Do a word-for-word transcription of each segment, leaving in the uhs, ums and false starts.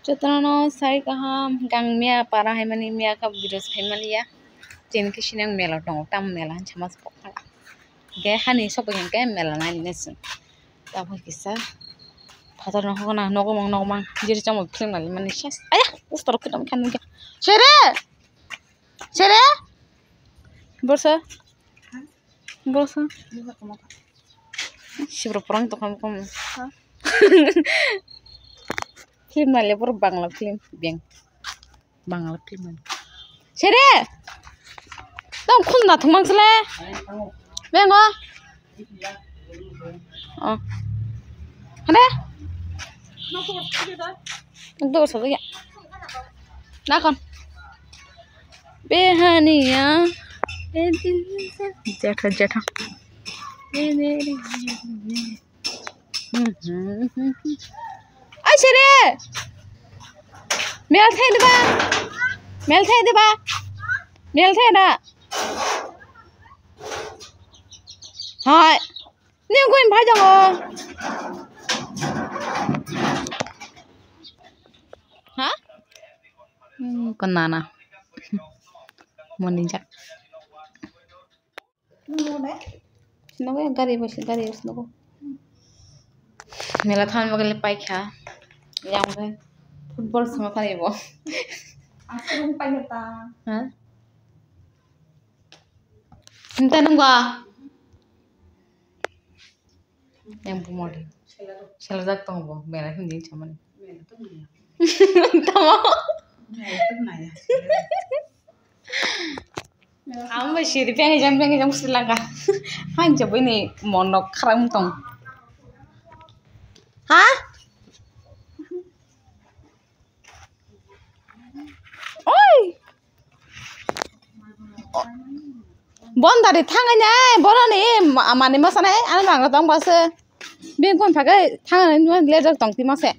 Jotono sai kaham, gang miya para hai mani, miya kha video se khai mani ya. Chini khe sinang mela tongo, tam mela hinwi sama se pokhala. Hingke hani sopoi hingke mela nai nai se. Tabuk kisa phatar no hokna nokmang nokmang jiri chamo film nai mani ses. Aya, poster rok kheno khe nukya. Sere! Sere! Borsa. Borsa. Sibro porang tokam kom. Film nai le borok Bangla film beng. Bangla film. Sere! Tong khum na thumang sele. Bengo. Oh. Hade? Dor sa ya. Nakon. Behaniya. Jetha, jetha. Ai sere. Mel thai diba? Mel thai diba? Mel thai da? Hai. Ni goi phai jango. Ha? Hmm, kenana. Monijak. Sinogo gari basi, gari basi nogo. Mela than bagwi le paikha. Yang bai football sama kani bo. Aswk paikha ta. Ha? Sinta nungwa. Yang bumodi. Selajak tong bo, mela hindi chamani. Tamo. Ang bai siri pengi jang pengi jang sri langka. Hanja bini monok kharam tong. Ha? Oi. Bondari thangai nai boroni ma-, mani masa nai ano bangla tong basa. Bini kon phagai thangai nai lejak tong ti mase.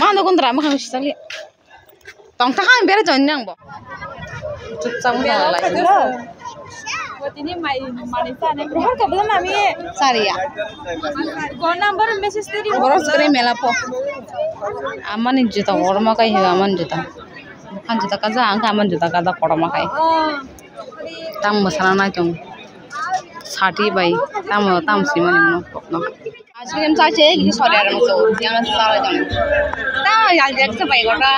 Mano gundra makhang sitali. Tong thang ang bere jon nang bo. Chupchang bo lai. Botini mai mani chane. Rohor ka bela nami. Sariya. Phone number message teri. Boros kre mela po. Amani juta orma kai hiba amani juta. Bukan juta kaja ang ka amani juta kaja koroma kai. Tang masana na chong. Sati bai tamo tam simani no no. Asli em sache ki sori aram so yang sala jang. Ta ya jek se bai gota.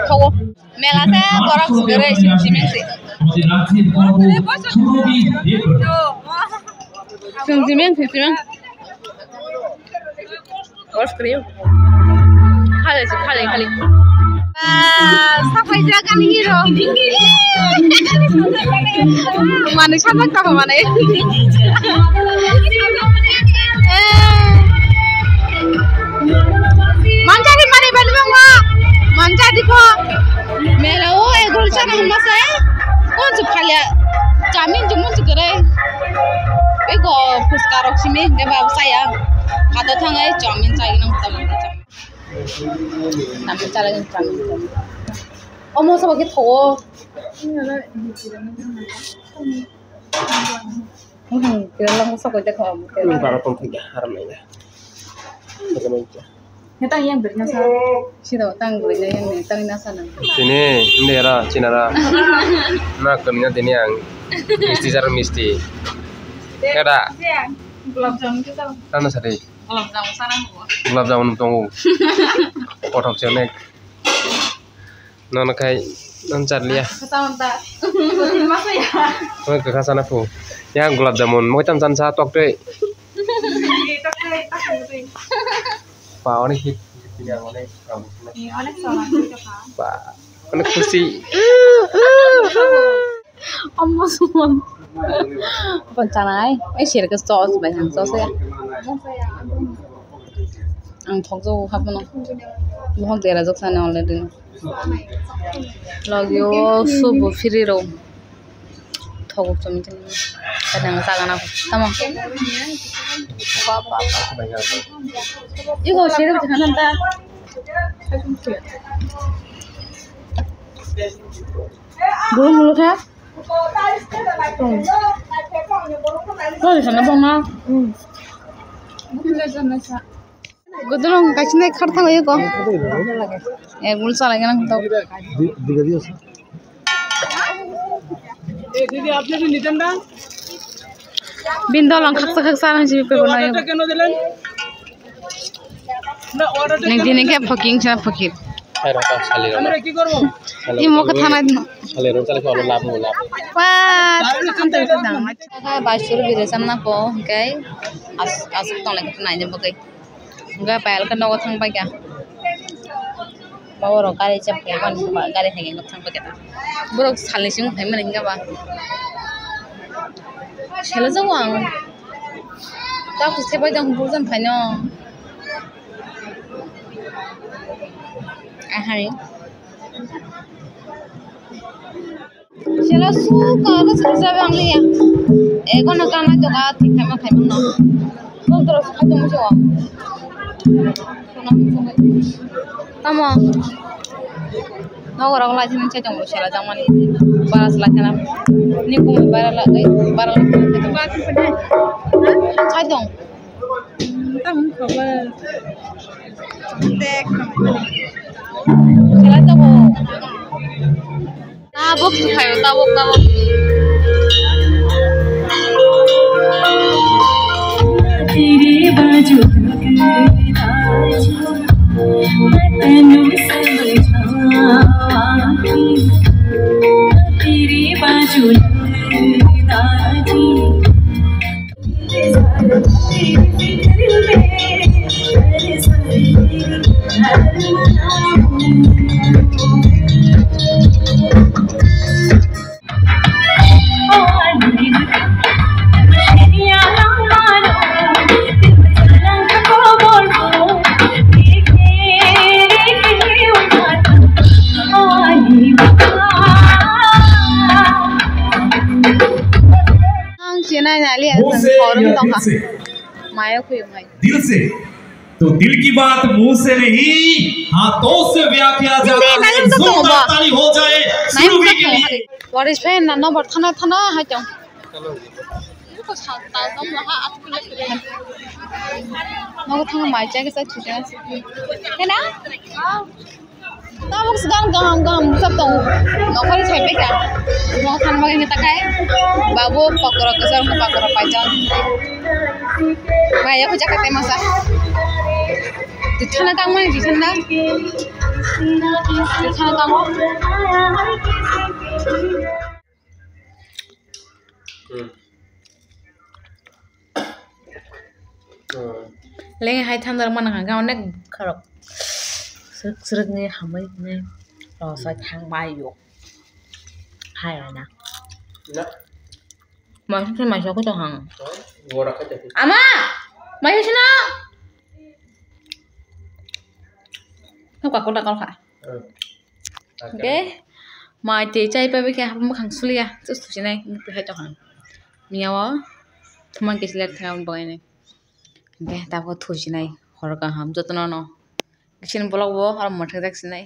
Thago. Mela se borok gere sim simeng se. Sim simeng sim simeng. Horse cream. Khale se khale khale. Ah, sapai jaga ni hero. Mane sajak tamo mane. Manjari mari bani bangma. Manjari pho. Mela o egol chana hwnma se. Kon se phalia. Chamin jumun se kere. Ego phuska rok simi hingke ba saya. Hata thangai chamin chai nang tam. Chamin chalai chamin. Omo sabo ke thogo. Hmm, kira lang sabo ke thogo. Ini baru pun punya haram ini. Hetang yang beri nasa. Sida tang beri na yang ni tang nasa na. Tini, ini era, Cina ra. Na kami na tini ang misti jar misti. Kada. Gulab jamun kita. Tanda sari. Gulab jamun sana mo. Gulab jamun tongo. Kothok se onek. Nono khai non charliya. Kasa unta. Masa ya. Onek kasa na pu. Ya gulab jamun moi tam chan sa tok tei. Tok tei, tok tei. Pa, onek hit. Onek sama. Pa, onek khusi. Omo sumon. Apa chanai? Eh, sir ke sos bai hang sos ya. Ang thok jo hap no. Mohok dera jok sani already. Lagi o subu free ro. Thogo chum chum. Kadang sagana tamo. Iko sir ke hanan ta. Buru mulu kha. Hmm. Kau di sana bang na. Hmm. Godolong kaisa nai kharthang oyo ko. Eh, bul chalai gana to. Bin dolong khaksa khaksa nang jibi pe bono. Ning dini khe phoking sa phokir. Hai rok ta sali rok. Imo khe thanai. Sali rok chale ko lab mo lab. Wah, thantai thantai. Kha bai suru bire samna ko hingkai as as tonglai khe nai jabo kai. Hingke payal khe nogo thang paikha. Ba oro gari chap khe mani ba gari hai khe thang paikha ta. Borok salni simi phaimani hingke ba. Selo jago ang. Ta khus khe bai jang bujam phaino. Ahai. Sela su ka ka su sa bang liya. E kono kana to ka thik khaima khaima no. Kol toro su khaito muso. Tamo. Nogo rok lai thani chai tongo sela jang mani. Bara sela thana. Ni kum bara la gai bara la. Chai tong. Tamo khobor. Sela tongo. Tabuk se phaio, tabuk, tabuk. तेरे बाजू लग दाजी, मैं तेनू समझावांगी। तेरे बाजू लग दाजी। Ang chinai nali asam forum tongkha. Mayo kuyo mai. दिल से। तो दिल की बात मुंह से नहीं, हाथों से बयां किया जाता है। जोरदार ताली हो जाए सुरभि के लिए। Boris phe na no bor thana thana hai tong. Nogo thangma mai chai kisa chute. Kena? Tabuk se gam gam gam sab tong. Nokhari chai beka. Nogo thangma gini takai. Babu pakora kesar pakora paijak. Mai ya kujak kate masa. Di thana kang mai di thana. Di thana kang. Leng hai thanda rok mana hangka onek kharok srwk srwk ni hamwi hwnwi rosai thang bai o hai rana. Maisa khe maisa khe tong hang. Ama maisa sino. Thok kakul dakal kha. Hingke mai twi chai pai bai khe hapma mwkhang suliya, chus thusinai wngwi hai tongkha. Miyao thumang khe select khe aboni bagwi nai. Hingke tabuk thusinai hor kaham jotono no. Kisini vlog bo oro mwthangjaksinai.